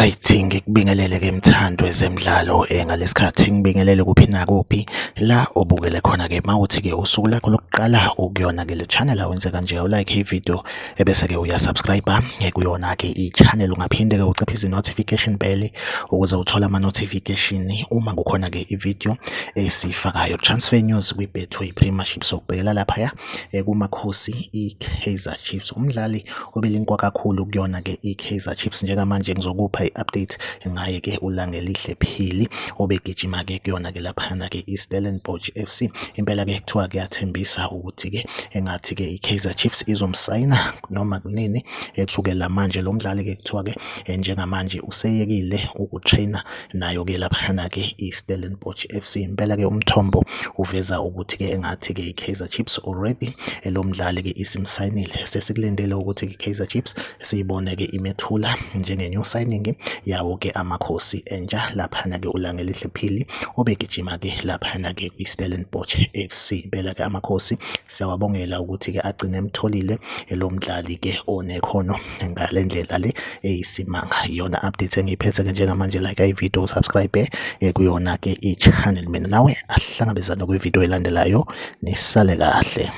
Alright, ngikubingelele ke mthando wezemidlalo ngalesikhathi ngibingelele kuphi nakuphi la obukele khona ke mawuthi ke usuku lakho lokuqala ukuyona ke le channel awenze kanje awulike i-video ebese ke uyasubscribe kuyona ke i-channel. Ungaphinde ke uciphise i-notification bell ukuze uthole ama-notification uma kukhona ke i-video esiyifakayo. Transfer news kwi-Betway Premiership, sokubhekela laphaya kuMakhosi i-Kaizer Chiefs. Umdlali obelinkwa kakhulu kuyona ke i-Kaizer Chiefs njengamanje ngizokupha i-update ngaye ke uLangelihle Phili obegijima ke kuyona ke laphana ke i-Stellenbosch FC. Impela ke kuthiwa kuyathembisa ukuthi ke engathi ke i-Kaizer Chiefs izomsayina noma kunini kusukela manje. Lo mdlali ke kuthiwa ke njengamanje useyekile ukutrainer nayo ke laphana ke i-Stellenbosch FC. Impela ke umthombo uveza ukuthi ke engathi ke i-Kaizer Chiefs already lo mdlali ke isimsayinile. Sesikulindele ukuthi i-Kaizer Chiefs siyibone ke imethula njenge new signing yawo ke Amakhosi entsha laphana ke uLangelihle Phili obegijima ke laphana ke kwi-Stellenbosch FC. Impela ke Amakhosi siyawabongela ukuthi ke agcine emtholile lo mdlali ke onekhono ngale ndlela le eyisimanga. Iyona update engiyiphethe ke njengamanje. Like i-video, subscribe kuyona ke i-channel. Mina nawe ahlangabezane kwi-video elandelayo, nisale kahle.